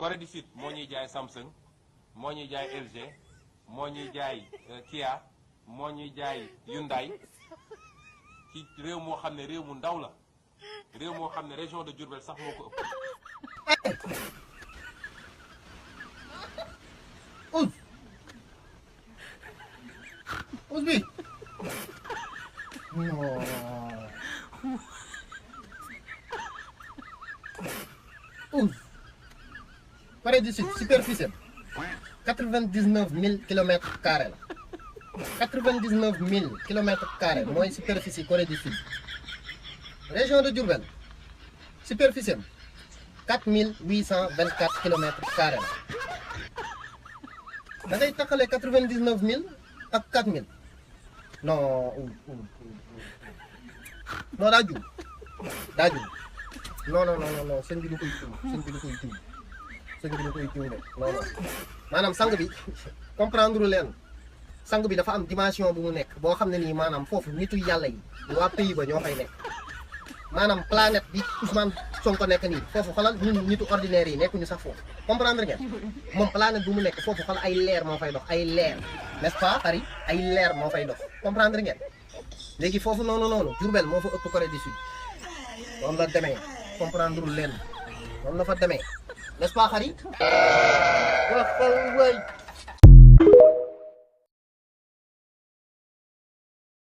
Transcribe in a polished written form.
Corée du Sud moo ñuy jaay Samsung moo ñuy jaay LG moo ñuy jaay Kia moo ñuy jaay Hyundai ci réew moo xam ne réew mu ndaw la réew moo xam ne région de Diourbel sax moo ko ëpp. Ous bi non Ous Corée du Sud superficie 99 000 kilomètres carrés la 99 000 kilomètres carrés mooy superficie Corée du Sud région de Diourbel superficie 4824 kilomètres carrés la da ngay taxale 99 000 ak 4000 non non daa jub non sëñ bi lu koy tuub sëñ bi lu koy tuub sëñ bi lu koy tuub non maanaam sang bi comprendre leen sang bi dafa am dimension bu mu nekk boo xam ne nii maanaam foofu nitu yàlla yi waa pays ba ñoo fay nekk maanaam planète bi Ousmane Sonko nekk nii foofu xoolal ñun nitu ordinaire yi nekkuñu sax foofu comprendre ngeen moom planète bu mu nekk foofu xoolal ay leer moo fay dox ay leer n'est-ce pas xarit ay leer moo fay dox comprendre ngeen léegi foofu noonu Diourbel moo fa ëpp Corée du Sud moom la demee comprendre leen moom la fa demee n'est-ce pas xarit waxal way